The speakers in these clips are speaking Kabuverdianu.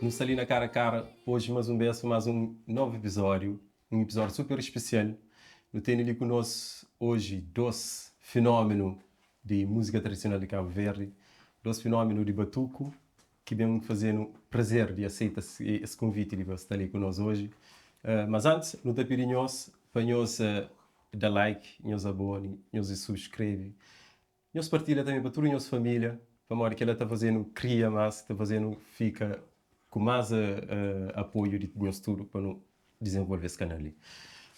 Nu sta li na Cara a Cara hoje mais um bes pa mais um novo episódio, um episódio super especial. Nu tene li ku nos hoje 2 fenómeno di música tradicional di Cabo Verde, 2 fenómeno di batuku ki ben faze-nu prazer di aseita es konviti di pa sta li ku nos oji. Mas antis, nu ta pidi nhos pa nhos da like, nhos abone, nhos subskrebe, nhos partilha tanbe pa tudu nhos família, pamodi kel-la ta faze-nu kria más, ta faze-nu fika ku más apoiu di nhos tudu pa nu dizenvolve es kanal li.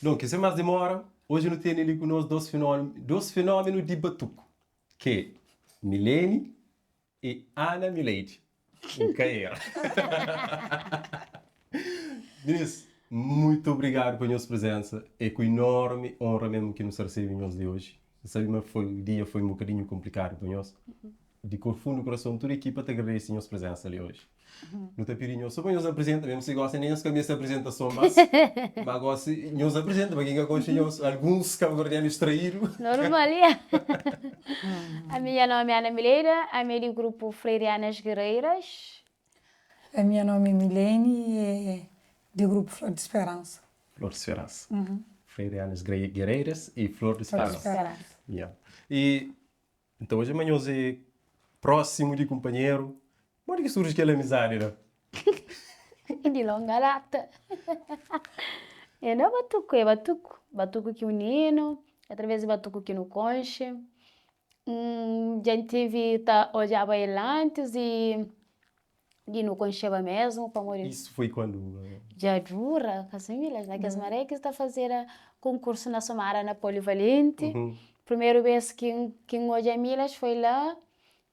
Donki, sen más dimora, oji nu tene li ku nos 2 fenómenu di batuku, ki é Milene E Ana Mileide. N ka era. Minis, muitu obrigadu pa nhos prezensa. É ku enormi onra mesmu ki nu sta resebe nhos li oji. N sabe ma foi dia foi un bokadinhu konplikadu pa nhos. Di kor fundu kurason, tudu ekipa ta agradese nhos prezensa li oji. Nu ta pidi nhos so pa nhos aprizenta, mesmu si gosi nen nhos ka meste aprizentason, mas ma gosi nhos aprizenta pa ken ka konxe nhos, alguns kabuverdianus traídu. Normal, ya. Ami nha nomi é Ana Mileida, ami é di grupu Freirianas Guerreiras. A minha nomi é Milene e é di grupu Flor di Speransa. Flor di Speransa. Freirianas Guerreiras e Flor di Speransa. Flor di Speransa. Ya. E Nton oji ma nhos é prósimu di kunpanheru, modi ki surji kel amizadi la? Di longa data. É na batuku, é batuku. Batuku ki uni-nu, através di batuku ki nu konxe. Dja N tivi ta odjaba el antis di di nu konxeba mesmu pamodi. Isso foi quando? Dja dura, ka si mi, na kes maré ki ta fazeda konkursu na Somada na Polivalenti, primeru bes ki ki N odja Milas foi la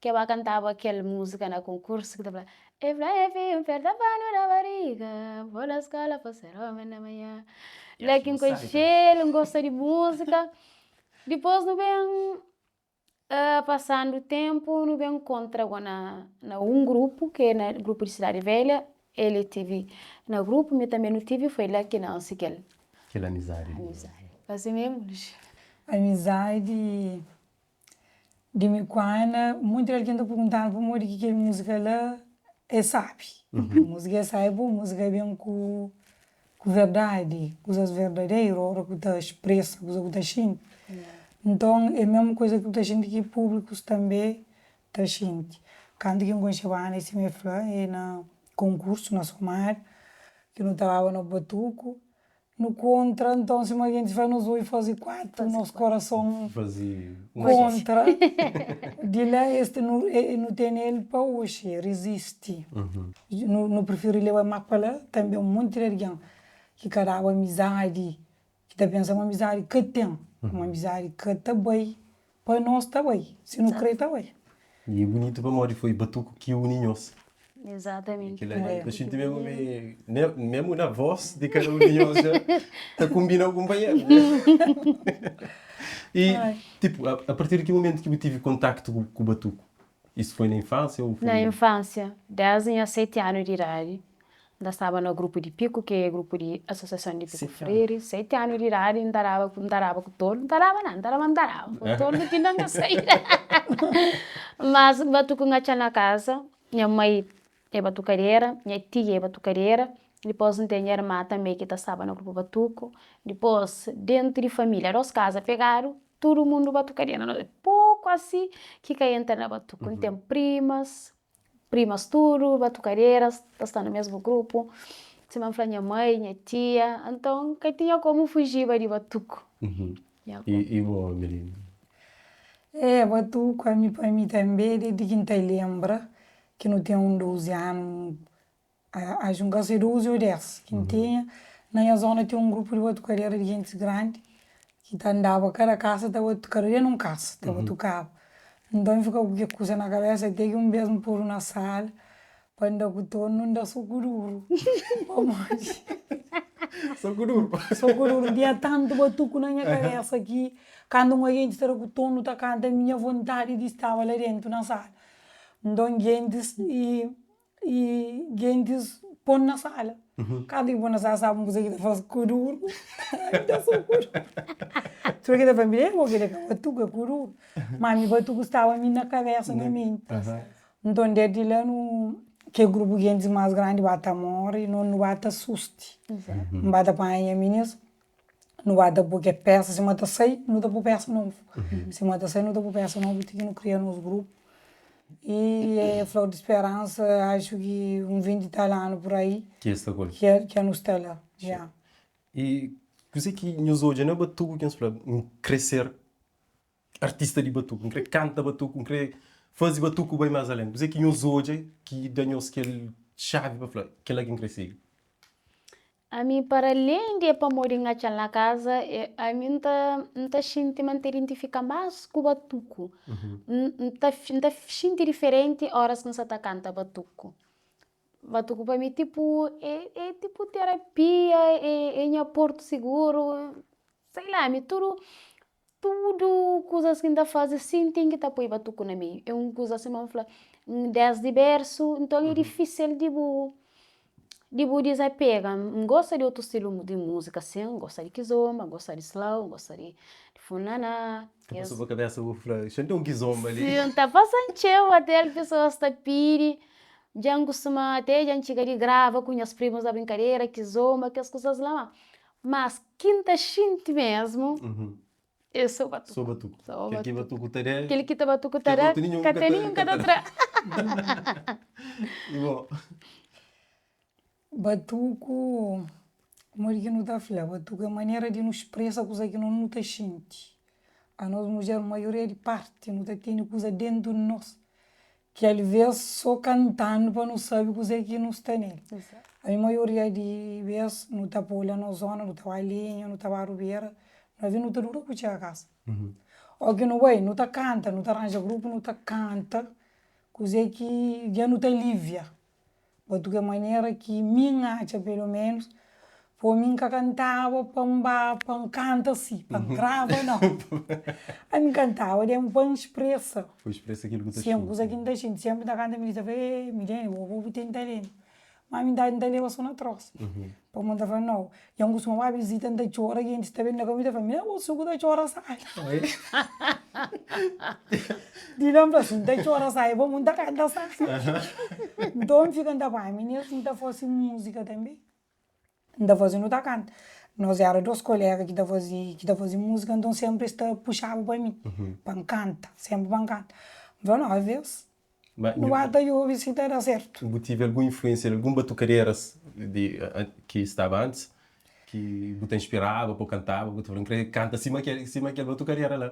ke ba kantaba kel múzika na konkursu ki ta fla, E fla e fi un perta panu na bariga, vou na skola pa ser omen na manhã. La ki N konxel, N gosta di múzika, dipôs nu ben Pasandu tenpu nu ben nkontra go na na un grupu ki é na grupu di Sidadi Velha, el tivi na grupu mi tanbe nu tivi foi la ki nansi kel Kel amizadi. Amizadi. Asi mesmu. Amizadi di mi ku Ana, monti di algen ta perguntanu pamodi ki kel múzika la é sábi. Múzika é sábi pô múzika ben ku Ku verdadi, kuzas verdaderu, ora ku ta spresa kuza ku ta xinti. Nton, é mesmu kuza ki bu ta xinti ki públikus tanbê ta xinti. Kantu ki N konxeba Ana, é sima el fla, é na konkursu na Somada, ki nu ta baba na batuku, nu kontra, nton sima gentis fla, nos oi faze 4, nos korason kontra. Di la, es nu tene el pa oxi, rizisti. Nu prifiri leba má pa la tanbe un monti di algen ki ka daba amizadi, ki ta pensa ma amizadi ka ten, ma amizadi ka ta bai, pa nos ta bai, si nu kre ta bai. E é bunitu pamodi foi batuku ki uni nhos. Exatamente. Kila li ta xinti mesmu me mesmu na voz di kada un di nhos dja ta kombina ku kunpanheru. E tipo a partir di ki momentu ki bu tivi kontaktu ku batuku? Isso foi na infância ou foi? Na infância, desdi nha 7 anu di idadi, N ta staba na grupu di Piku, ki é grupu di Asosiason di Piku Freire. 7 anu di idadi N ta daba N ta daba ku tolu, N ta daba na, N ta daba N ta daba ku tolu ti na nha saída. Mas batuku N atxa na kaza, nha mai é batukadera, nha tia é batukadera, dipôs N ten nha irma tanbe ki ta staba na grupu batuku, dipôs dentu di família, dos kaza pegadu, Tudu mundu batukaria na nos poku asi ki ka entra na batuku. N ten primas, primas tudu batukaderas ta sta na mesmu grupu, sima N fla nha mai, nha tia, anton ka tinha komu fujiba di batuku. I bo Melina? É, batuku ami pa mi tanbe desdi ki N ta lenbra ki nu ten un 12 anu Acho un ka se 12 ou 10 ki N tinha. Na nha zona tinha un grupu di batukadeira di gentis grandi ki ta andaba kada kasa ta batuka, kada dia nun kasa ta batukaba. Nton N fika ku kel kusa na kabesa te ki un bes N podu na sala pa N da ku tornu N da so ku duru pamodi So ku duru? So ku duru. N tinha tantu batuku na nha kabesa ki kantu un algen ta da ku tornu ta kanta mi nha vontadi di staba la dentu na sala. Nton gentis i I gentis pô-m na sala. Kantu ki pô-m na sala, sabe un kuza ki ta fase kuduru? Ami ta so kuduru. Tudu ki ta fla-m, e bo kel-li é ka batuku, é kuduru. Ma mi batuku staba mi na kabesa, na menti. Nton, desdi la nu. Kel grupu gentis más grandi ba ta móre, no nu ba ta susti. N ba ta panha nha minis, nu ba ta poi kel pésa, sima ta sai, nu ta poi pésa novu. Sima ta sai, nu ta poi pésa novu ti ki nu kria nos grupu. I é Flor di Speransa, axu ki un 20 i tal anu pur ai Ki es sta ku el. ki nu sta la, ya. I kuzê ki nhos odja na batuku ki nhos fla, N krê ser artista di batuku, N krê kanta batuku, N krê faze batuku bai más alén? Kuzê ki nhos odja ki da nhos kel xavi pa fla, Kel-la ki N krê sigi? Ami para alén di é pamodi N atxa-l na kaza, ami N ta N ta xinti ma N ta identifika más ku batuku. N ta N ta xinti diferenti óras ki N sa ta kanta batuku. Batuku pa mi tipo é é tipo terapia, é é nha portu siguru, sei la, mi tudu Tudu kuzas ki N ta faze sin ten ki ta poi batuku na meiu. É un kuza sima N fla, desdi bersu, nton é difísil di bu di bu dizapega. N gosta di otu stilu di múzika sin, N gosta di kizomba, N gosta di slow, N gosta di funaná. Ta pasa pa kabesa bu fla, xa N ten un kizomba li. Sin, ta pasa-m txeu, ate pesoas ta pidi. Dja N kustuma, ate dja N txiga di grava ku nhas primus na brinkadera, kizomba, kes kuzas la ma. Mas ki N ta xinti mesmu é so batuku. So batuku. Kel ki batuku ta da. Kel ki ta batuku ta da, ka ten ninhun ka ta tra. I bo? Batuku, modi ki nu ta fla, batuku é manera di nu spresa kuza ki nos nu ta xinti. Anos mudjer, maioria di parti, nu ta tene kuza dentu di nos Ki alvês sô kantandu pa nu sabe kuzê ki nu sta nel. Ami maioria di bês nu ta pô la nos zóna, nu ta ba lenha, nu ta ba rubera, alvês nu ta dura ku txiga kasa. Óki nu bai, nu ta kanta, nu ta ranja grupu, nu ta kanta kuzê ki dja nu ta alivia. Batuku é manera ki mi N atxa pelo menus, pô mi N ka kantaba pa N ba pa N kanta si, pa N grava nau. Ami N kantaba demu pa N spresa. Pa spresa kil ku ta xinti. Sin, kuza ki N ta xinti. Senpri N ta kanta mi ta fla, eh Milene, bo bo bu ten talentu. Ma mi N ta N ta leba so na trosa. Pamodi N ta fla, nau, dja N kustuma ba visita N ta txora, gentis ta ben na ka mi ta fla, Milene, bo so ku ta txora sabi. Di la N fla, si N ta txora sabi, pamodi N ta kanta sabi. Nton N fika N ta fla, ami nes N ta fase múzika tanbe. N ta faze, nu ta kanta. Nos éra dos koléga ki ta faze, ki ta faze múzika, nton sénpri es ta puxaba pa mi, pa N kanta, sénpri pa N kanta. N fla, no, alvês nu ba ta djobe si ta da sértu. Bu tive algun influénsia di algun batukaderas di ki staba antis, ki bu ta inspiraba pa bu kantaba, bu ta fla, N krê kanta sima kel, sima kel batukadera la?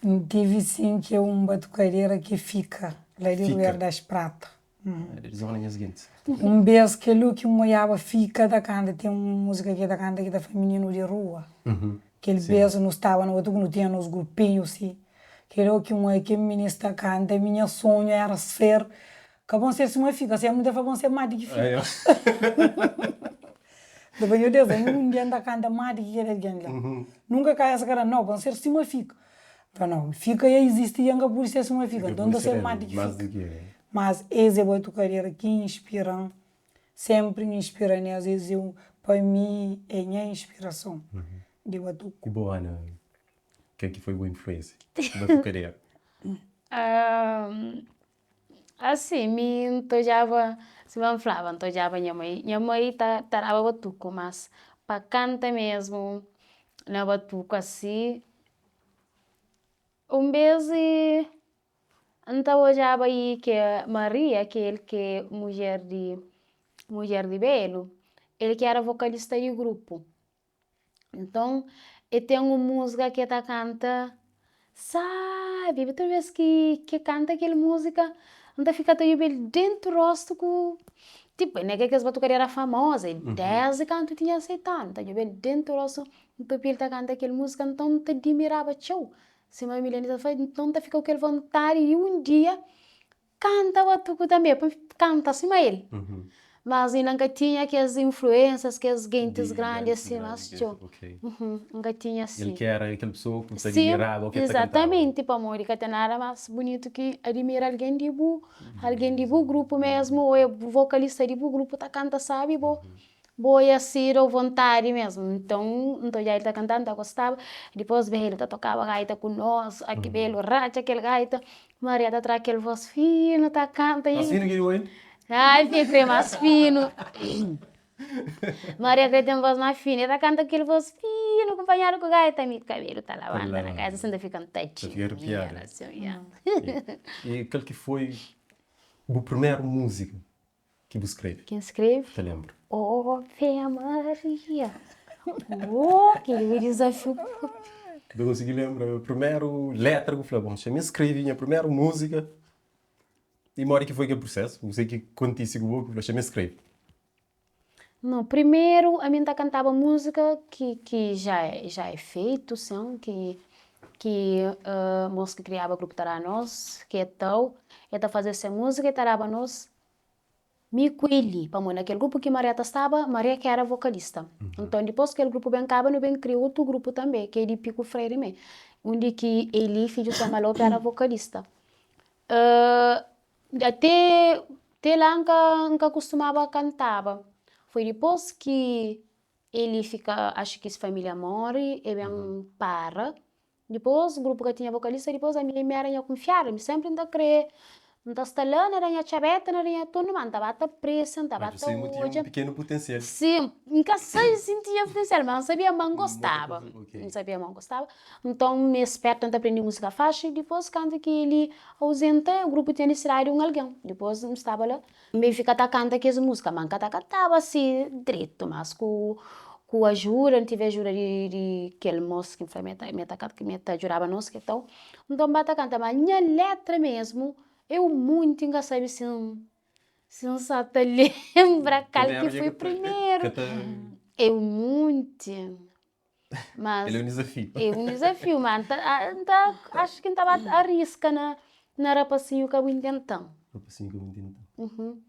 N tive sin ki é un batukadera ki fika la di Ruer das Prata. Di zona nhas gentis. Un bês kel-li ki N odjaba fika ta kanta, ten un múzika ki el ta kanta ki ta fla Mininu di rua. Kel bês nu staba na otu, nu tinha nos grupinhu si. Kel-li ki N odja kel mininu ta kanta, mi nha sonhu éra ser, ka bon ser sima fika, sénpri N ta fla bon ser más di ki fika. N ta fla, Nhu Deus, ami un dia N ta kanta más di ki kel algen la. Nunka kabésa ka da-m, nau, bon ser sima fika. N fla, nau, fika ya izisti dja N ka pudi ser sima fika, nton N ta ser más di ki fika. Mas es é batukadeira ki inspira-m, sénpri N inspira nes, es é pa mi é nha inspirason di batuku. I bo Ana, ken ki foi bu influénsia di batukadeira? Asi, mi N ta odjaba, sima N flaba, N ta odjaba nha mai, nha mai ta ta daba batuku, mas pa kanta mesmu na batuku asi, un bes N ta odjaba i ke Maria, ke el ke mudjer di mudjer di Belu, el ki era vokalista di grupu. Nton, e ten un musika ke ta kanta sabi, tudu bes ki ke kanta kel musika, N ta fika ta djobe-l dentu rostu ku, tipu, ne ka kes batukadeira famoza, e desdi kantu tinha 7 anu, N ta djobe-l dentu rostu, N ta obi-l ta kanta kel musika, nton N ta dimiraba txeu. Sima Milene ta fla, nton ta fika ku kel vontadi di un dia kanta batuku tanbe, pa N kanta sima el. Mas inda N ka tinha kes influênsias, kes gentis grandi asin mas txeu. N ka tinha asin. El ki éra kel pesoa ki bu ta adimiraba o ki el ta kantaba. Izatamenti, pamodi ka ten nada mas bunitu ki adimira algen di bu, algen di bu grupu mesmu, o é vokalista di bu grupu ta kanta sabi bo. Bo é asi dau vontadi mesmu. Nton, N ta odjaba el ta kanta, N ta gostaba. Dipôs Belu ta tokaba gaita ku nos, aki Belu ratxa kel gaita, Maria ta tra kel vós finu ta kanta. Más finu ki di bo el? Ai fi kre más finu. Maria kre ten vós más finu. El ta kanta ku kel vós finu kunpanhadu ku gaita. Mi kabelu ta labanta na kabesa sin ta fika N ta Ta fika arrepiada. E kal ki foi bu primeru múzika ki bu skrebe? Ki N skrebe? Ta lenbra? Ove Maria! Oh, kel-li é dizafiu. Bu ta konsigi lenbra primeru letra ki bu fla, bon, xa mi skrebe nha primeru múzika. I modi ki foi kel prusesu? Kuzê ki kontise ku bo ki bu fla, Xa mi skrebe? No, primeru ami N ta kantaba múzika ki ki já já é feitu, sin, ki ki mos ki kriaba grupu ta daba nos, ki é tau, e ta faze se múzika e ta daba nos mi ku Eli, pamodi na kel grupu ki Maria ta staba, Maria ki era vokalista. Nton dipôs kel grupu ben kaba, nu ben kria otu grupu tanbe, ki é di Piku Freire mé, undi ki Eli, fidju Sama Lopi, era vokalista. Até te la N ka N ka kustumaba kantaba. Foi dipôs ki Eli fika, axu ki se família móre, e ben para. Dipôs grupu ka tinha vokalista, dipôs ami mi éra nha kunfiada, mi sénpri N ta krê, N ta sta la na da nha txabéta, na da nha tudu, ma N ta ba ta presa, N ta ba ta odja. Un pikenu putensial. Sin, N ka sabe si N tinha putensial, ma N sabia ma N gostaba, N sabia ma N gostaba. Nton, mi é spérta, N ta prende múzika faxi. Dipôs, kantu ki Eli auzenta, grupu tinha nisisidadi di un algen. Dipôs, N staba la. N ben fika ta kanta kes múzika, má N ka ta kantaba asi dretu, mas ku ku ajuda, N tive ajuda di di kel môs ki N fla ma e ta ma e ta djudaba nos ki tau. Nton, N ba ta kanta, má nha létra mésmu, eu munti N ka sabe si N si N sa ta lenbra kal ki foi primeru. Eu munti. Mas El é un dizafiu. É un dizafiu, ma N ta, N ta, acho ki N ta ba ariska na, na Rapasinhu Ka Bu Intenta-m. Rapasinhu Ka Bu Intenta-m.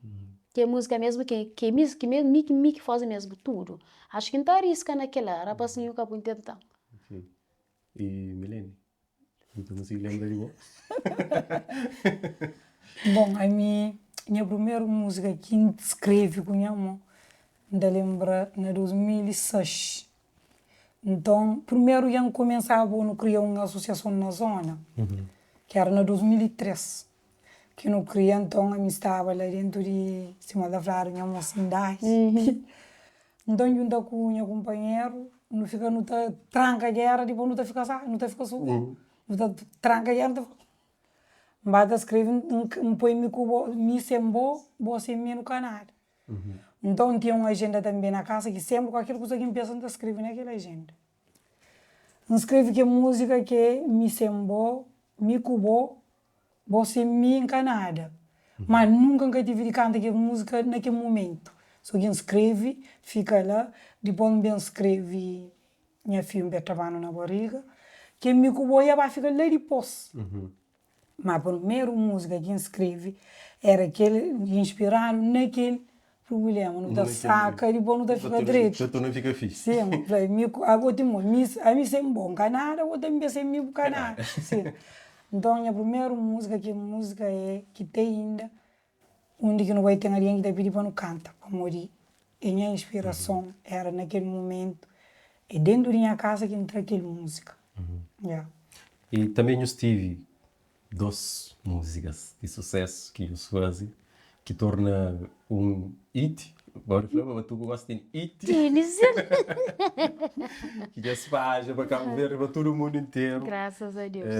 Ki é múzika mesmu ki, ki mi, ki mi, ki mi ki faze mesmu tudu. Acho ki N ta ariska na kila, Rapasinhu Ka Bu Intenta-m. Ok. E Milene, bu ta konsigi lenbra di bo? Bon, ami, nha primeru múzika ki N skrebe ku nha mon, N ta lenbra na 2006. Nton, primeru dja N kumesaba nu kria un asosiason na zona, ki era na 2003, ki nu kria. Nton, ami staba la dentu di, sima ta fladu, nha mosindadi. Nton, djunta ku nha kunpanheru, nu fika nu ta tranka gera, dipôs nu ta fika sa, nu ta fika suguru. Nu ta tranka gera, nu ta fika. N ba ta skrebe, N poi mi ku bo, mi sen bo, bo sen mi, nu ka nada. Nton, N tinha un ajenda tanbe na kasa ki senpri kualker kuza ki N pensa N ta skrebe na kel ajenda. N skrebe kel múzika ki é Mi sen bo, mi ku bo, bo sen mi N ka nada. Má nunka N ka tive di kanta kel múzika na kel mumentu. So ki N skrebe, fika la, dipôs N ben skrebe Nha fidju N peta panu na bariga, kel mi ku bo ia ba fika la dipôs. Ma primeru múzika ki N skrebe éra kel inspiradu na kel prubléma. Nu ta saka dipôs nu ta fika dretu. Ta torna fika fixi. Sin, N fla mi ku abo ti mo, mi ami sen bo N ka nada, bo tanbe sen mi bu ka nada. Sin, nton nha primeru múzika, ki múzika é ki te inda Undi ki nu bai ten algen ki ta pidi pa nu kanta, pamodi é nha inspirason, éra na kel mumentu, é dentu di nha kasa ki N tra kel múzika. Ya. I tanbe nhos tive dos múzikas di susésu ki nhos faze ki torna un hit, bora fla ma batuku gosi ten hit, ki dja spadja pa Kabu Verdi, pa tudu mundu interu. Grasas a Deus.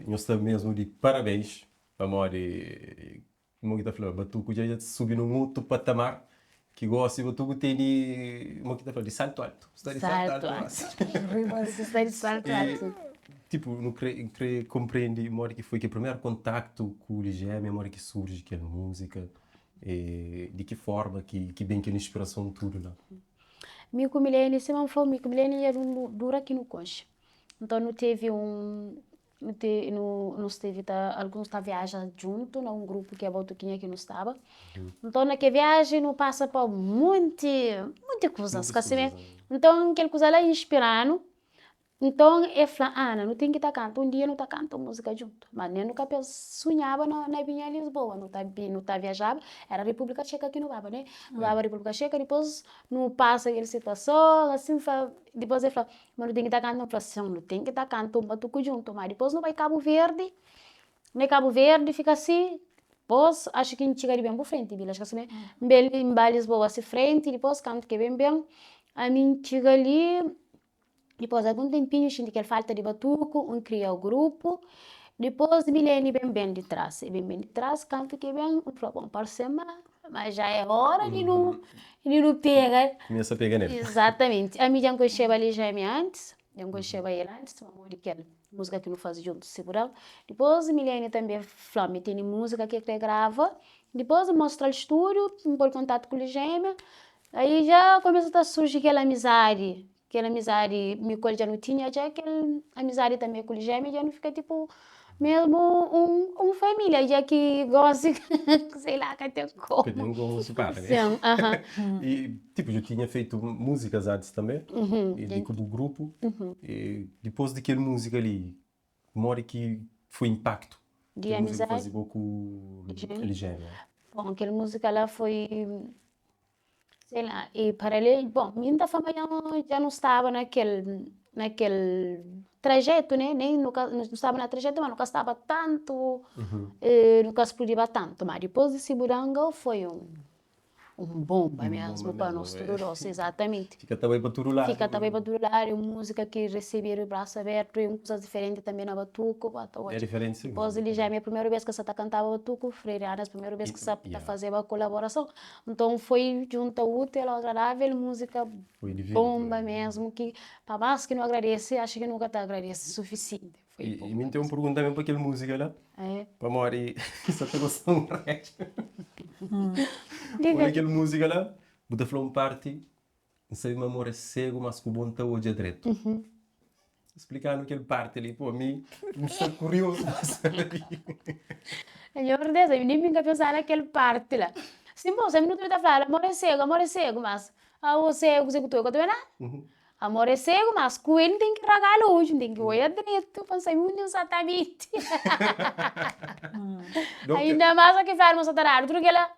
Nhos sta mesmu di parabéns Pamodi, mo ki ta fla, batuku dja dja subi nun otu patamar ki gosi batuku teni, mo ki ta fla, di saltu altu. Sta di saltu altu gosi. Batuku sta di saltu altu. Tipu, nu kre, N kre konprendi modi ki foi kel primeru kontaktu ku Lijémia, modi ki surji kel múzika, e di ki forma ki ki ben kel inspirason tudu la. Mi ku Milene, sima N fla-u, mi ku Milene dja nu dura ki nu konxe. Nton nu tevi un Nu te, nu, nu steve ta, alguns ta viaja djuntu na un grupu ki é Batuquinha ki nu staba. Nton na ke viaji nu pasa pa munti, munti kuzas, ka si mé? Nton kel kuza la inspira-nu, nton e fla, Ana, nu ten ki ta kanta, un dia nu ta kanta un múzika djuntu. Ma nen nu ka pensa, sunhaba na, na binha Lisboa, nu ta bi, nu ta viajaba, era Repúblika Txeka ki nu baba, ne? Nu baba Repúblika Txeka, dipôs nu pasa kel situason, asin, fla, dipôs e fla, Ma nu ten ki ta kanta, nu fla sin, nu ten ki ta kanta un batuku djuntu, ma dipôs nu bai Kabu Verdi, na Kabu Verdi fika si. Dipôs, axu ki N txiga di ben bu frenti, Bila, xka sime, N ben li, N ba Lisboa si frenti, dipôs kantu ki ben ben, ami N txiga li, dipôs algun tenpinhu N xinti kel falta di batuku, N kria grupu, dipôs Milene ben ben di tras, e ben ben di tras, kantu ki ben, N fla, bon, parse ma, ma já é óra di nu, di nu pega. Kumesa pega nel. Izatamenti, ami dja N konxeba Lijémia antis, dja N konxeba el antis, pamodi kel. Múzika ki nu faze djuntu Seguran. Dipôs Milene tanbê fla-m mi tene múzika ki el krê grava. Dipôs N mostra-l stúdiu, N pô-l kontatu ku Lijémia. Aí dja kumesa ta surji kel amizadi, kel amizadi mi ku el dja nu tinha dja kel amizadi tanbê ku Lijémia dja nu fika tipu mesmu un família dja ki gósi sei la ka ten komu. Ka ten komu sipara, né? Sin, aha. I tipu dja tinha feitu múzikas antis tanbê i ku bu grupu. E dipôs di kel múzika li, modi ki foi inpaktu Di kel múzika amizadi? faze bo ku Lijémia? Bon, kel múzika la foi, sei la, e paralel, bon, mi N ta fla ma dja dja nu staba na kel na kel trajetu ne, nen nu ka nu staba na trajetu ma nu ka staba tantu, nu ka spludiba tantu, ma dipôs di Sibudanga foi un Un bomba mesmu pa nos tudu dos, exatamenti. Fika ta bai pa tudu ladu. Fika ta bai pa tudu ladu, é un múzika ki resebedu di brasu abertu, é un kuzas diferenti tanbe na batuku, ba ta odja. É diferenti sin. Dipôs li já é mi primeru bês ki sa ta kantaba batuku, Freire Anas primeru bês ki sa ta fazeba kolaborason. Nton foi djunta útil ao agradável, múzika bomba mesmu ki pa más ki nu agradese, axu ki nu ka ta agradese sufisienti. Foi E bomba mi N ten un mesmu. pergunta mesmu pa kel múzika la. É. Pamodi sa ta gosta un restu. Diga. Olha kel múzika la, bu ta fla un parti, N sabe ma amor é segu, mas ku bo N ta odja dretu. Splika-nu kel parti li, pô, mi N sta kuriozu pa sabe. Nhor Deus, ami nen mi N ka pensa na kel parti la. Sin bo, ami nu ta fla, amor é segu, amor é segu, mas abo segu, kuzê ku tu é, ka ta obi nada. Amor é segu, mas ku el N ten ki ragala odju, N ten ki oia dretu pa N sabe undi N sa ta miti. Ainda más ki fla ma sa ta dadu tudu kila,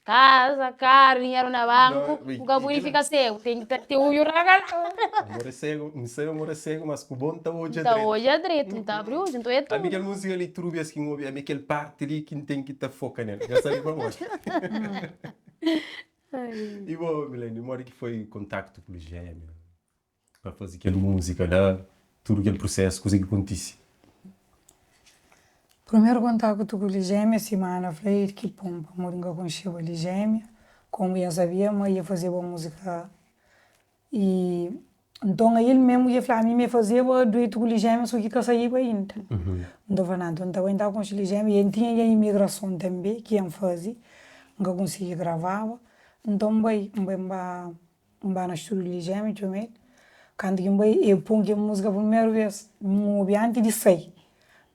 kaza, karu, dinheru na banku, bu ka pudi fika segu, ten ki ta ten odju ragaladu. Amor é segu, N sabe amor é segu, mas ku bo N ta odja N ta dretu. odja dretu, N ta abri odju, N ta oia tudu. Ami kel múzika li tudu bes ki N obi, ami kel parti li ki N ten ki ta foka nel, N ka sabe pamodi. I bo, Milene, modi ki foi kontaktu ku Lugémia pa faze kel múzika la, tudu kel prusésu, kuzê ki kontise? Primeru kontaktu ku Ligémia, sima Ana fla, é ki pô-m pamodi N ka konxeba Ligémia, komu dja N sabia ma ia fazeba múzika I nton a el mesmu dja fla, ami mi fazeba duetu ku Lijémia so ki ka saíba inda. N ta fla, na nton N ta bai N ta konxe Lijémia. I N tinha nha imigrason tanbe ki N faze, N ka konsigi gravaba. Nton N bai, N bai N ba N ba na studiu di Lijémia txoma el. Kantu ki N bai, el pô-m kel múzika primeru bês, N obi anti di sai.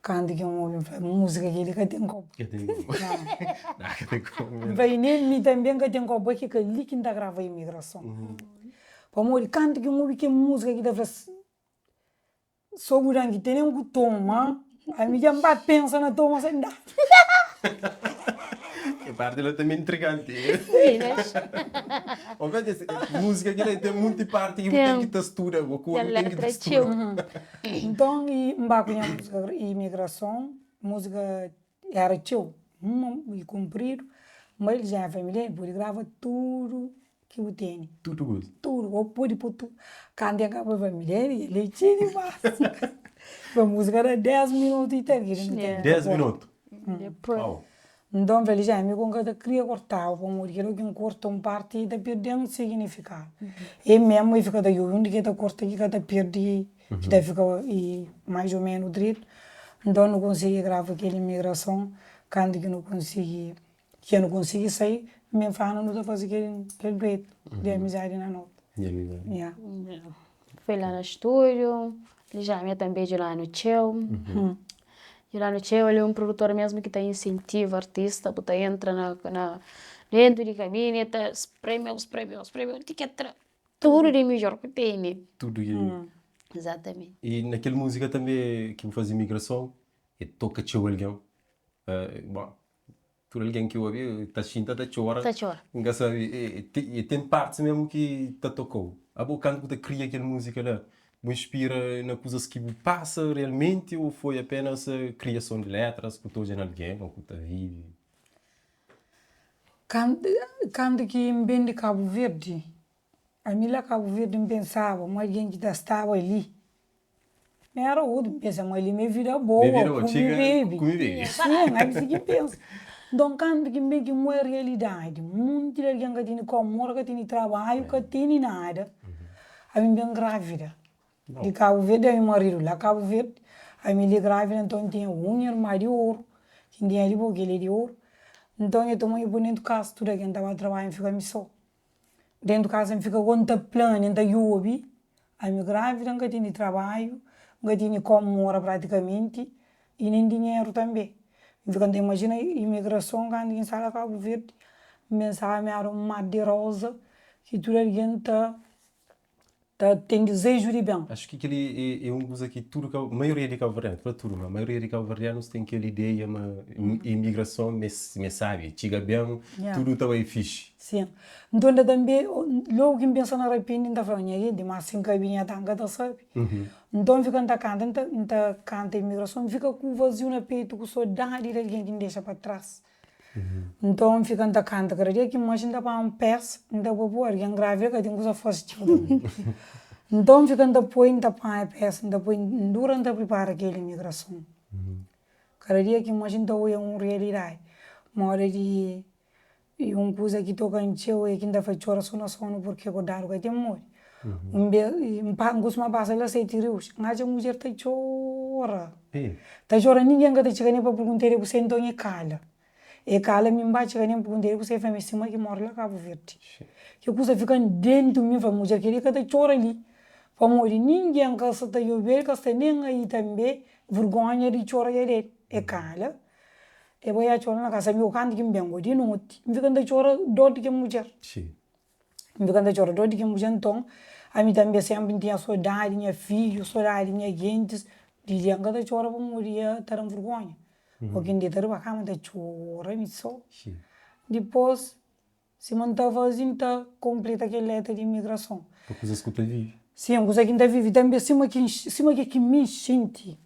Kantu ki N obi, N fla, múzika kel-li ka ten komu. Ka ten komu. Ka ten komu N fla, i nen mi tanbe N ka ten komu, pa ki ka li ki N ta grava imigrason. Pamodi kantu ki N obi kel múzika ki ta fla So bu dan ki tene N ku toma, ami dja N ba pensa na toma sen da. Kel parti la tanbe intriganti. Múzika kel-la ten munti parti ki bu ten ki ta studa, bu ku Ten ten ki ta letra studa. txeu. Nton, i N ba ku nha múzika imigrason, múzika éra txeu i kunpridu, ma el dja família el pode grava tudu ki bu tene. Tudu kuza? Tudu, bo pode pô tudu. Kantu el kaba família el é txeu dimás. Pa múzika da 10 minutu i tal ki nu ten. 10 minutu? Depois. Nton, N fla-l, Dja, mi ku N ka ta kria kortaba, pamodi kel ki N korta un parti ta perde-m signifikadu. E mésmu e fika ta djobe undi ki e ta korta ki ka ta perde, ki ta fika mais ô ménus dretu. Nton, nu konsigi grava kel imigrason, kantu ki nu konsigi, ki nu konsigi sai, mi N fla, Nu ta faze kel duetu di amizadi na noti. Di amizadi. Ya. Foi la na stúdiu, Lijamia tanbe djuda-nu txeu. Djuda-nu txeu, el é un produtor mesmu ki ta insentiva artista, bu ta entra na na dentu di kabini el ta spreme-u, spreme-u, spreme-u ti ki el tra tudu di midjor ku tene. Tudu ki. Izatamenti. I na kel múzika tanbe ki bu faze imigrason, e toka txeu algen. Bon, Tudu algen ki obi ta xinta ta txora. Ta txora. N ka sabe, e ten partis mésmu ki ta toka-u. Abo kantu bu ta kria kel múzika la, bu inspira na kuzas ki bu pasa realmenti ô foi apénas kriason di létras ku ta odja na algen ô ku ta vive? Kantu ki N ben di Kabu Verdi, ami la Kabu Verdi N pensaba ma algen ki ta staba li mi era otu, N pensa ma li ma é vida boa, kume bebe, sin, asi ki N pensa. Nton kantu ki N ben ki N oia realidadi, monti di algen ka tene kau mora, ka tene trabadju, ka tene nada, ami N ben grávida. Di Kabu Verdi, ami maridu la Kabu Verdi, ami li grávida, nton N tinha un irma di oru, ki N tinha di bo, kel é di oru, nton e toma mi poi dentu kasa, tudu algen ta ba trabadja, N fika mi so, dentu kasa N fika go N ta plania, N ta djobi, ami grávida N ka tene trabadju, N ka tene komu mora pratikamenti i nen dinheru tanbe, N fika N ta imajina imigrason kantu ki N sta la Kabu Verdi, N pensaba ma era un mar di roza ki tudu algen ta ta ten dizeju di ben. Acho ki keli é un kuza ki tudu kau, maioria di kauverdianus, pa tudu ma maioria di kauverdianus ten kel ideia ma imigrason ma é sabi, txiga ben, tudu ta bai fixi. Sin. Nton nda tanbe, logu ki N pensa na rapende N ta fla, nha genti, ma si N ka binha ta N ka ta sabi. Nton N fika N ta kanta, N ta kanta imigrason, N fika ku vaziu na petu, ku sodadi di algen ki N dexa pa tras. Nton N fika N ta kanta kada dia ki N manxe N ta panha un pes N ta poi poi algen grávida ka ten kusa fasi txeu tanbe. Nton N fika N ta poi N ta panha pes N ta poi N dura N ta pripara kel imigrason. Kada dia ki N manxe N ta oia un rialidadi moda di un kuza ki toka-m txeu é ki N ta fla txora so na sonu purke kordadu ka ten modi. Un bes N kustuma pasa la seti rius N atxa mudjer ta txora. Ta txora ningen ka ta txiga nen pa pergunta el é kusé nton e kala e kala mi nba txiga nen pergunta el é kusé e fla mi sima ki mora la Kabu Verdi ke kusa fika-m dentu mi nfla mudjer keli ka ta txora li pamodi ningen ka sa ta djobe-l ka sta nen ai tanbe vergonha di txora dja del e kala e bai a txora na kasa mi kantu ki N ben go di noti N fika N ta txora dor di ke mudjer. N fika ta txora dor di ki N pudja nton, ami tanbe senpri N tinha sodadi nha fidju, sodadi nha gentis, di dia N ka ta txora pamodi ia ta da-m vergonha, o ki N deta riba kama N ta txora mi so. Dipôs, sima N ta faze, N ta konpleta kel letra di imigrason. Pa kuzas ku ta vive. Sin, kuza ki N ta vive tanbe sima ki sima ke ki mi xinti,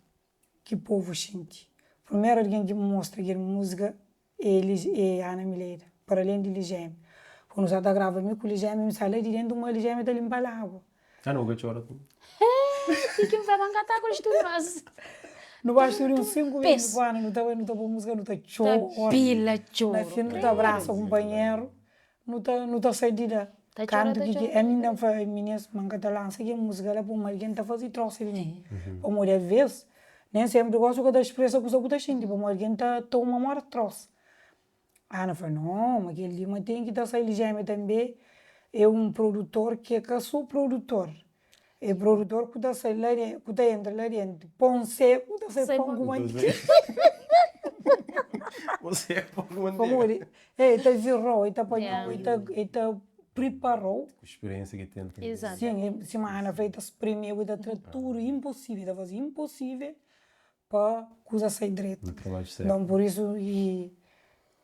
ki povu xinti. Primeru algen ki N mostra kel múzika Elis é Ana Mileida, para alén di Lijémia. Pô nu sa ta grava mi ku Lijémia, mi sa la di dentu ma Lijémia ta linpa lagua. Ana, bu ka txora tu? Ti ki N fla ma N ka ta ku studu mas. Nu ba studu uns 5 mês ku Ana, nu ta bai, nu ta pô múzika, nu ta txora. Ta pila txoru. Na fin nu ta abrasa kunpanheru, nu ta nu ta sai di la. Ta txora, Kantu ta ki txora. ki ami inda N fla minis ma N ka ta lansa kel múzika la pamodi algen ta faze trósa di mi. Pamodi avês Nen senpri gosi bu ka ta spresa kusa ku ta xinti pamodi algen ta toma mora tros. Ana fla, no, ma kel li ma ten ki ta sai Lijémia tanbe é un produtor ki é ka so produtor, é produtor ku ta sai la de ku ta entra la dentu pon seku ta sai pon ku mantega. Pon seku pon ku mantega. Pamodi el ta virau, el ta panhau, el ta el ta priparau. Ku spiriénsia ki el ten tanbe. Sin, sima Ana fla, el ta spremeu, el ta tra tudu inposível, el ta faze inposível pa kuza sai dretu. Nton, pur isu, i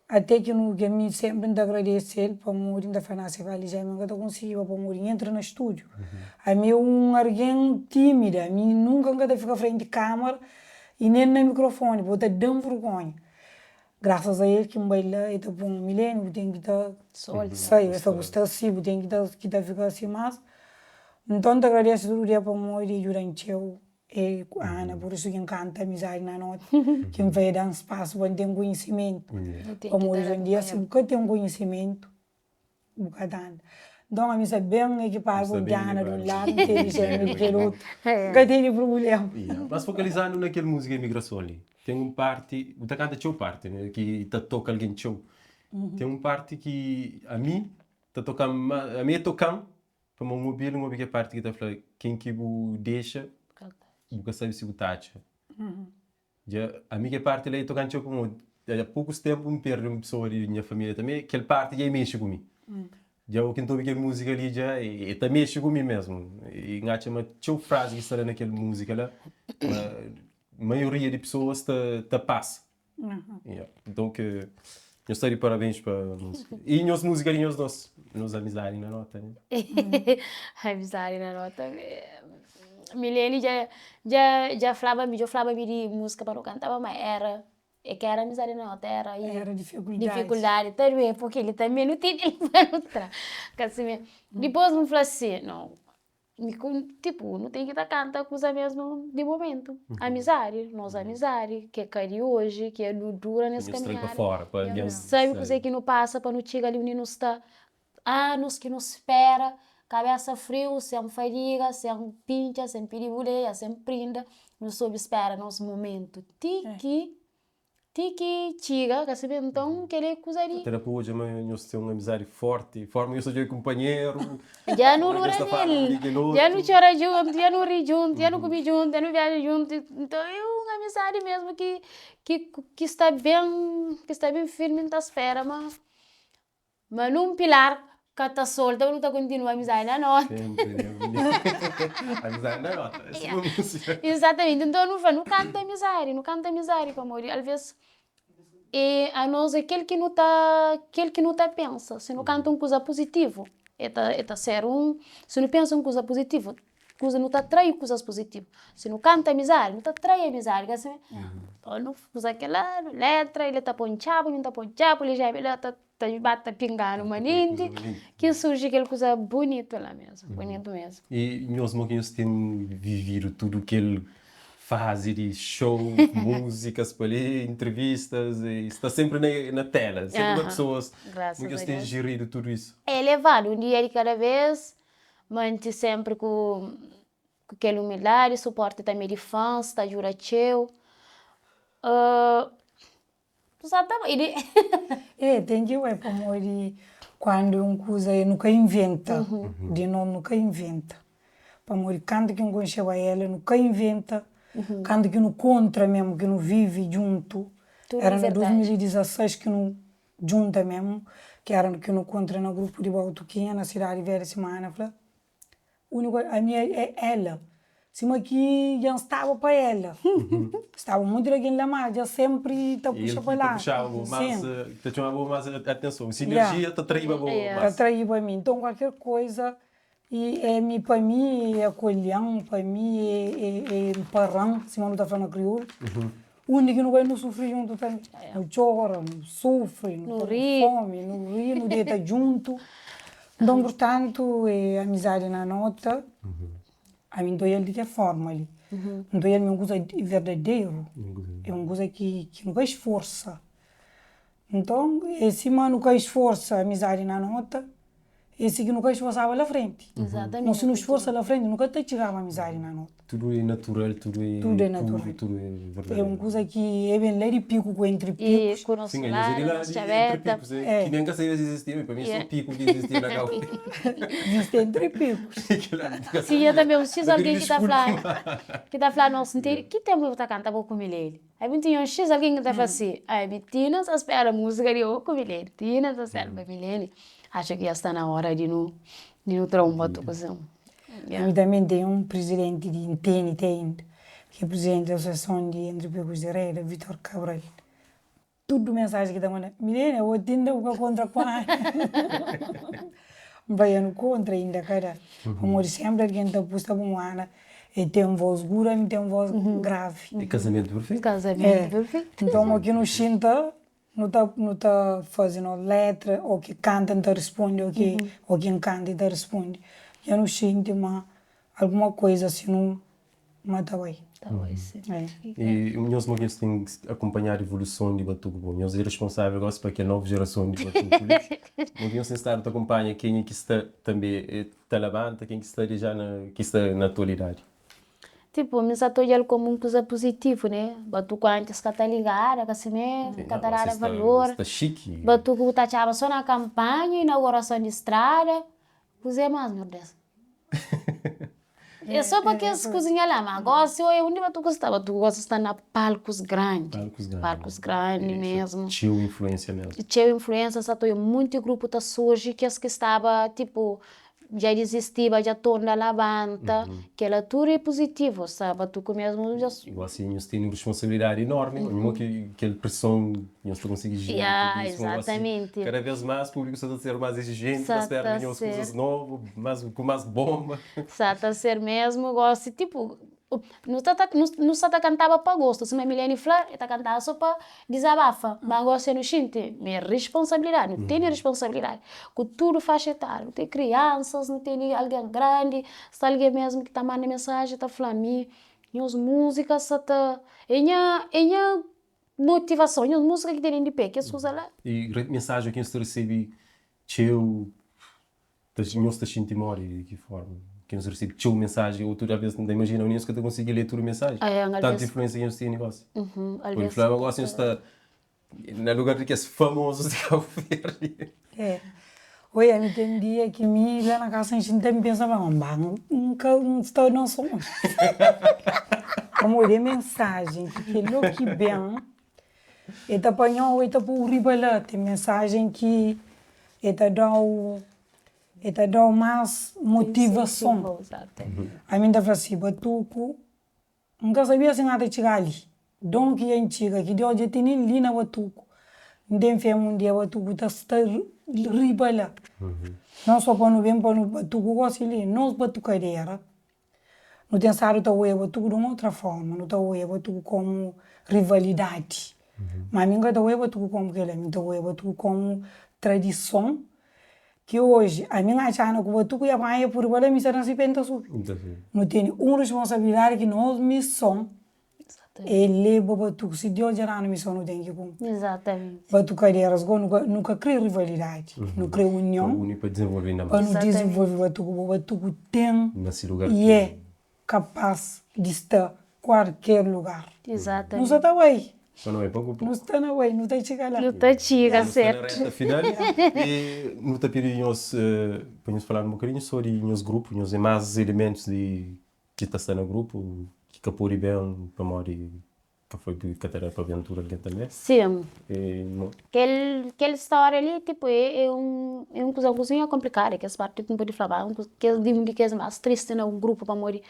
ate ki nu, ki ami senpri N ta agradese-l pamodi N ta fla, na, si ka li dja mi N ka ta konsigiba pamodi N entra na stúdiu. Ami é un argen tímida, ami nunka N ka ta fika frenti kámara i nen na mikrofoni, bo ta da-m vergonha. Grasas a el ki N bai la, el ta pô-m, Milene, bu ten ki ta sai, el fla, bu sta si, bu ten ki ta ki ta fika si más. Nton, N ta agradese tudu dia pamodi el djuda-m txeu, el ku Ana, pur isu ki N kanta Amizadi na Noti, ki N fla el da-m spasu pa N ten konhisimentu, pamodi oji en dia si bu ka ten konhisimentu, Bu ka ta anda. Nton ami sta ben ekipadu ku Diana di un ladu, N tene Jemmy di kel otu. N ka tene prubulema. Mas fokalizandu na kel múzika Imigrason li, ten un parti, bu ta kanta txeu parti, ne, ki ta toka algen txeu. Ten un parti ki ami ta toka-m ma, ami e toka-m pamodi N obi-l, N obi kel parti ki ta fla ken ki bu dexa, bu ka sabe si bu ta atxa. Dja ami kel parti la e toka-m txeu pamodi dja pokus tempu N perde un pesoa di nha familia tanbe, kel parti dja e mexe ku mi. Dja o ki N ta obi kel muzika li dja e ta mexe ku mi mesmu. I N atxa ma txeu frazi ki sta la na kel muzika la, ma maioria di pesoas ta ta pasa. Nton ke nhos sta di parabens pa muzika. I nhos muzika di nhos dos, nos amizadi na nota ne. Amizadi na nota. Milene dja dja dja flaba mi, dja flaba mi di muzika pa nu kantaba ma era. É ka éra amizadi na nota, éra Éra difikuldadi. Difikuldadi ta duê, purki li tanbe nu tene li pa nu tra. Ka si Dipôs N fla si, nau, mi ku tipu nu ten ki ta kanta kuza mésmu di momentu. Amizadi, nos amizadi, ki é ka di oji, ki é nu dura nes kaminhada. Nu sabe kuzê ki nu pasa pa nu txiga li undi nu sta. Anus ki nu spera, kabesa friu, sen fadiga, sen pintxa, sen pidi buleia, sen prinda, nu sobi spera nos momentu ti ki, ti ki txiga, ka sabe? Nton kel-li é kuza di. Ta da pa odja ma nhos ten un amizadi forti, forma nhos ta djobe kunpanheru, Dja nu dura nel, dja nu txora djuntu, dja nu ri djuntu, dja nu kume djuntu, dja nu viaja djuntu, nton é un amizadi mesmu ki, ki, ki sta ben, ki sta ben firmi, N ta spera ma. Ma nun pilar ka ta solta, nu ta kontinua amizadi na nota. Sempri, né? Amizadi na nota, é sima músika. Exatamente, nton nu fla, nu kanta amizadi, nu kanta amizadi pamodi alvês é anos é kel ki nu ta, kel ki nu ta pensa. Si nu kanta un kuza puzitivu, e ta, e ta ser un, si nu pensa un kuza puzitivu, kuza, nu ta atrai kuzas puzitivu. Si nu kanta amizadi, nu ta atrai amizadi, ka sibi? Nton nu uza kel la, letra, el ta poi un txapu, mi ta poi un txapu, el dja la ta. Ta ba ta pinganu manenti ki surji kel kuza bunitu la mesmu, bunitu mesmu. I nhos mo ki nhos ten vividu tudu kel fazi di show, musikas pa li, entrevistas i sta sempri na tela, sempri pa pesoas, mo ki nhos ten jiridu tudu isu? É levadu un dia di kada vez, manti sempri ku kel umildadi, suporti tanbe di fans ta djuda txeu. Sa ta bai di. É, ten ki bai pamodi kuandu un kuza nu ka inventa, di nos nu ka inventa. Pamodi kantu ki N konxeba ela nu ka inventa, kantu ki nu kontra mesmu, ki nu vivi djuntu, era na 2016 ki nu djunta mesmu, ki era ki nu kontra na grupu di Bautukinha na Sidadi Velha, sima Ana fla. Úniku ami é ela. Sima ki dja N staba pa ela. Staba monti di algen la má dja sénpri ta puxa pa la. Ta puxaba bo más, ta txomaba bo más atenson. Se inerjia ta traíba bo más. Ta traíba mi. Nton kualker koza i é mi pa mi é akolhan, pa mi é nparan, sima nu ta fla na kriolu. Undi ki nu bai nu sufri djuntu tanbe. Nu txora, nu sufri, nu toma fomi, nu ri, nu deta djuntu. Nton, purtantu, e amizadi na nota, ami N ta odja-l di ke forma li. N ta odja-l ma e un kuza verdaderu, e un kuza ki nu ka sforsa. Nton, e sima nu ka sforsa amizadi na nota, E si ki nu ka sforsaba la frenti. Nos si nu sforsa la frenti, nu ka ta txigaba amizadi na nota. Tudu é natural, tudu é Tudu é natural. Tudu é verdaderu. É un kuza ki é ben la di piku ku entri pikus. E ku nos Sim, anhos é di ladu, la nos di entri txabeta. pikus, é ki nen ka sabia si izistia mi, pa mi so piku ki izistia na Kau. Izisti entri pikus. Tinha tanbe un xis algen ki ta fla, ki ta fla nos, Nte ki tenpu bu ta kanta bo ku Milady? Ami tinha un xis algen ki ta fla si, Ami ti na sta spera musika di bo ku Milene, ti na sta spera pa Milene. Acho ki dja sta na ora di nu di nu tra un batukusin. Ami tanbe ten un prizidenti di N tene te inda, ki é prizidenti di asosiason di Entre Picos de Reda, Vitor Cabral. Tudu mensaji ki ta manda, Milene, bo ti inda bu ka kontra ku Ana. N fla, nu kontra inda ka da. Pamodi senpri algen ta pusta pa Ana E ten voz guda, mi ten voz gravi. É kazamentu perfeitu. Kazamentu perfeitu. Nton, o ki nu xinta, nu ta nu ta faze nos letra, o ki kanta N ta risponde, o ki o ki N kanta e ta risponde. Dja nu xinti ma alguma koza si nu ma ta bai. Ta bai, si. É. I nhos mo ki nhos ten akonpanhadu evoluson di batuku? Bo nhos é responsável gosi pa kel novu jerason di batuku li. Mo ki nhos ten stadu ta akonpanha kenha ki sta tanbe Ta labanta ken ki sta dija na ki sta na atualidadi. Tipo, mi sa ta odja-l komu un kuza puzitivu, ne? Batuku antis ka ta ligada, ka simé, ka ta dada valor. Sta xiki. Batuku bu ta atxaba so na kanpanha, inaugurason di strada, kuzê más, Nhor Deus? É so pa kes kuzinha la, ma gosi oia undi batuku sta, batuku gosi sta na palkus grandi, Palkus grandi. palkus grandi mesmu. Txeu influensia mesmu. Txeu influensia, sa ta oia munti grupu ta surji, kes ki staba tipu dja dizistiba dja torna labanta, kela tudu é puzitivu, sta batuku mesmu dja. I gosi nhos tene un responsabilidadi enormi, nho ki kel preson nhos ta konsigi jiri tudu isu, ma gosi kada vez mas publiku sta ta ser mas exijenti, ta spera di nhos kuzas novu, mas ku mas bomba. Sa ta ser mesmu, gosi tipu. Nu sta ta nu sta ta kantaba pa gostu, sima Milene fla, e ta kantaba so pa dizabafa, ma gosi nu xinti ma é risponsabilidadi, nu tene risponsabilidadi ku tudu faxa etária, nu ten kriansas, nu tene algen grandi, sta algen mesmu ki ta manda mensaji ta fla mi nhos múzika sa ta é nha é nha motivason, nhos múzika ki tene di pé, kes kuza la. I mensaji ki nhos ta resebe txeu Ta nhos ta xinti modi di ki forma ki nhos resebe txeu mensaji otu alvês N ta imajina nhos ka ta konsigi lé tudu mensaji tantu influensia ki nhos tene gosi pode fla ma gosi nhos sta na lugar di kes famozus di Kabu Verdi. É, oia mi ten dia ki mi la na kasa N xinta N pensa ma ba N ka N sta na sonhu pamodi é mensajen ki kel o ki ben E ta panha-u, e ta pô-u riba la. Ten mensajen ki e ta da-u, e ta da-u más motivason. Ami N ta fla si, Batuku, N ka sabia si N ata txiga li. Don ki dja N txiga, ki Deus dja tene-m li na Batuku. N ten fé ma un dia Batuku ta sta riba la. Nau so pa nu ben pa nu batuku gosi li, nos batukadera. Nu ten stadu ta oia batuku di un otra forma, nu ta oia batuku komu rivalidadi. Ma mi N ka ta oia batuku komu kel-la, mi ta oia batuku komu tradison ki oji ami N atxa Ana ku batuku i a panha pur riba la mi sta na si pe N ta subi. Nu tene un risponsabilidadi ki nos mison É leba batuku. Si Deus dja danu mison nu ten ki kunpri. Batukaderas go nu ka kre rivalidadi, nu kre union pa nu dizenvolve batuku. Bo batuku ten i é kapaz di sta kualker lugar. Nu sa ta bai, nu sta na bai, nu ta txiga la. Nu ta txiga sertu. Nu sta na reta final i nu ta pidi nhos pa nhos falanu un bokadinhu so di nhos grupu, nhos é más elementus di Ki ta sta na grupu ki ka pode ben pamodi ka foi ka ta da pa ben tudu algen tanbe. Sim. Kel kel storia li tipo é é un é un kuza un kuzinha konplikadu kes parti ki N pode fla ba un kes di un di kes mas tristi na un grupu pamodi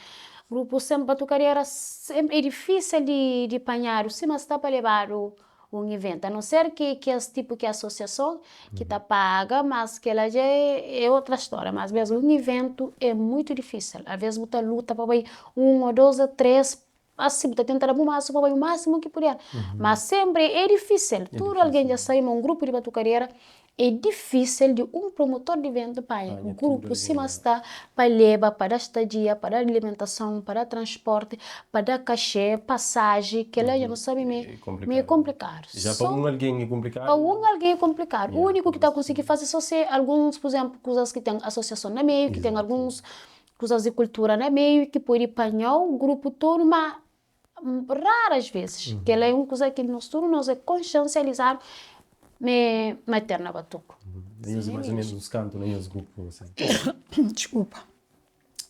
grupu sen batukadeira senpri é difisil di di panhadu sima sta pa lebadu un iventu, a non ser ki kes tipu ki asosiason ki ta paga, mas kela dja é otra stória, mas mesmu un iventu é muitu difisil, alves bu ta luta pa bai un o dos o tres, asi bu ta tenta da bu másimu pa bai u másimu ki puder, mas senpri é difisil, tudu algen dja sabe ma un grupu di batukadeira É difísil di un promotor di iventu panha grupu sima sta pa leba, pa da stadia, pa da alimentason, pa da transporti, pa da kaxê, pasaji, kela dja nu sabe ma é konplikadu. Já pa un algen é konplikadu. Pa un algen é konplikadu. Úniku ki ta konsigi faze so se alguns, pur izénplu, kuzas ki ten asosiason na meiu, ki ten alguns kuzas di kultura na meiu ki pode panha-u grupu tudu, má raras vezes, kel-la é un kuza ki nos tudu nos é konsiensializadu ma é materna batuku. Nhos é mais ou menos uns kantu na nhos grupu asin? Desculpa.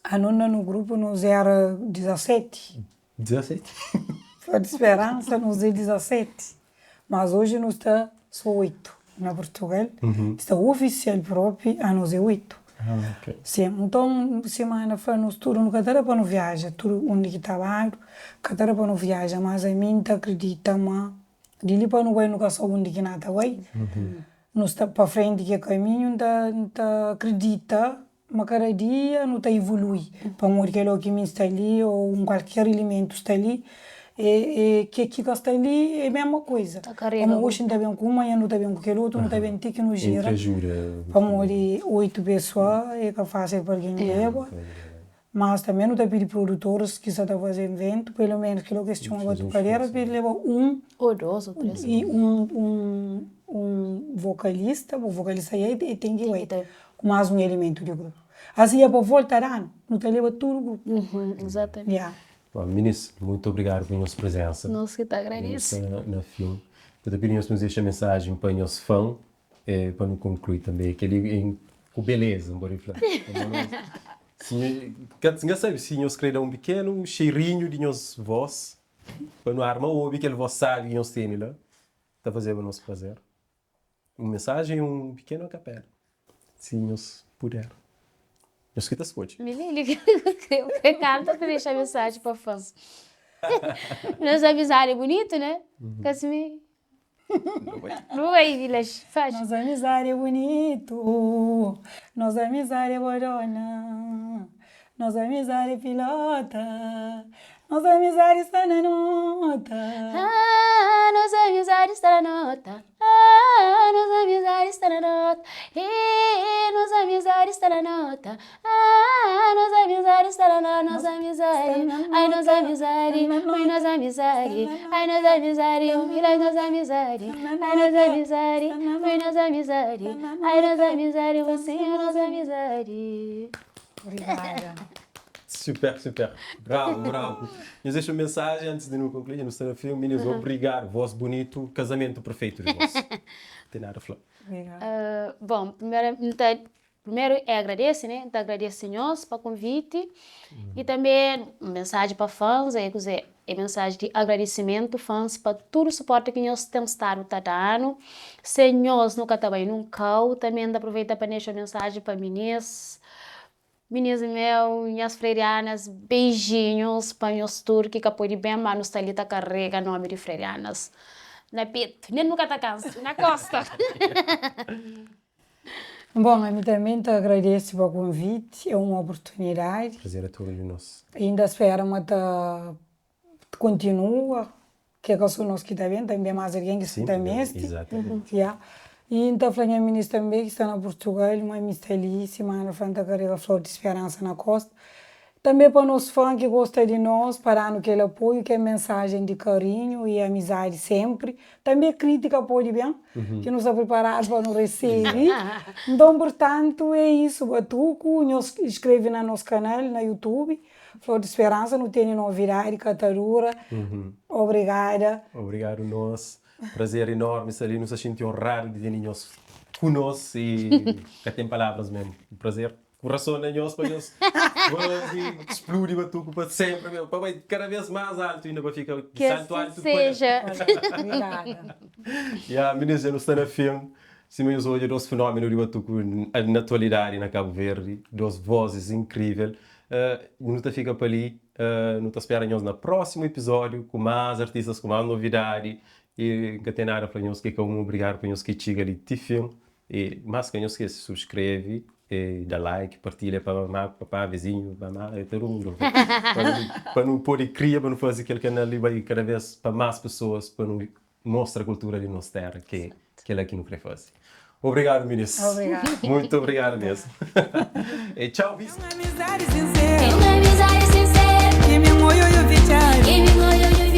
Ano na no grupu nos era 17. 17? Flor di Speransa nos é 17, mas oji nu sta so 8 na Purtugal, sta ofisial propi anos é 8. Sim, nton sima Ana fla nos tudu nu ka ta da pa nu viaja tudu undi ki ta badu ka ta da pa nu viaja, mas ami N ta akridita ma di li pa nu bai nu ka sabe undi ki na ta bai, nu sta pa frenti ki é kaminhu N ta N ta akridita Ma kada dia nu ta ivolui, pamodi kel ó ki mi sta li ô un kualker ilimentu sta li, e ke ki ka sta li é mesma kuza. Pamodi oxi nu ta ben ku un, manhan nu ta ben ku kel otu, nu ta ben ti ki nu jira, pamodi oitu pesoa é ka fásil pa algen leba. Mas tanbe nu ta pidi produtoris ki sa ta faze inventu, pelu menus kel ó ki es txoma batukadera pa el leba un Ô dos ô tres. I un un un vokalista, bu vokalista ya e ten ki bai ku mas un elementu di grupu. Asi ya pa volta d'anu nu ta leba tudu grupu. Exatamente. Ya. Bom, minis, muito obrigadu pa nhos prezensa. Nos ki ta agradese. Nu sta na fin. Nu ta pidi nhos pa nhos dexa mensajen pa nhos fan, e pa nu konklui tanbe kel-li em ku beleza, N pode fla. Si nho, N ka sabe si nhos kre da un pikenu xeirinhu di nhos vos. Pa nu arma obi kel vos sabi ki nhos tene la, ta fazeba nos prazer. Un mensajen i un pikenu akapela, si nhos puder. Nhos ki ta skodje. Milene kre kanta pa dexa mensajen pa fans. Nos amizadi é bunitu, né? Ka sime? Nu bai, Vilas, faz. Nos amizadi é bunitu, nos amizadi é bodona, nos amizadi é pilota. Nos amizadi sta na nota. Ah, nos amizadi sta na nota. Ah, nos amizadi sta na nota. Ih, nos amizadi sta na nota. Ah, nos amizadi sta na nota. Nos amizadi, ai nos amizadi, oi nos amizadi, ai nos amizadi, oi nos amizadi, ai nos amizadi, oi nos amizadi, ai nos amizadi, você é nos amizadi. Obrigada. Super, super. Bravo, bravo. Nhos dexa un mensajen antis di nu konklui, dja nu sta na fin. Minis, obrigadu. Vos bunitu, kazamentu perfeitu di vos. Ten nada fla. Obrigada. Bom, primeru N ta, primeru é agradese, né? N ta agradese nhos pa konviti i tanbe un mensajen pa fãs é kuzê, é mensajen di agradesimentu fãs pa tudu suporti ki nhos ten stadu ta da-nu. Sen nhos nu ka ta bai nun kau. Tanbe N ta aproveita pa dexa un mensajen pa minis, Minis meu, nhas frerianas, beijinhos pa nhos tudu ki ka pode ben, ma nu sta li ta karega nomi di frerianas na petu, nen nu ka ta kansa, na kosta. Bon, ami tanbe N ta agradese pa konviti, é un oportunidadi. Prazer é tudu di nos. I N ta spera ma ta kontinua, ke ka so nos ki ta ben, tanbe mas algen ki sta ta meste. Ya. I N ta fla nha minis tanbe ki sta na Purtugal ma mi sta li, sima Ana fla, N ta karega flor di speransa na kosta. Tanbe pa nos fan ki gosta di nos, pa da-nu kel apoiu, kel mensajen di karinhu i amizadi senpri. Tanbe kritika pode ben, ki nu sta priparadu pa nu resebe. Nton, purtantu, é isu, batuku. Nhos inskreve na nos kanal na YouTube. Flor di speransa nu teni novidadi ka ta dura obrigada. Obrigadu nos, prazer enormi sta li, nu sta xinti onradu di teni nhos ku nos i ka ten palavras mesmu, un prazer kurason na nhos pa nhos fazi spludi batuku pa sempri mesmu, pa bai kada vez mas altu inda pa fika di Ki saltu asi altu pa seja. Obrigada. Ya minis dja nu sta na fin, sima nhos odja dos fenomenu di batuku na atualidadi na Kabu Verdi, dos vozis inkrivel. Nu ta fika pa li, nu ta spera nhos na prósimu episódiu ku más artistas, ku más novidadi. I N ka ten nada fla nhos ki ka un obrigadu pa nhos ki txiga li ti fin. I más ka nhos skese subskreve, da like, partilha pa mamá, papá, vizinhu, mamá, e tudu mundu. Pa nu pode kria, pa nu faze kel kanal li bai kada bês pa más pesoas, pa nu mostra kultura di nos terra ke kela ki nu kre faze. Obrigadu minis. Obrigadu. Muito obrigadu mesmu. E txau bis. Ten amizadi sinseru. Ten amizadi sinseru. Ki mi oio fitxadu. Ki mi oio.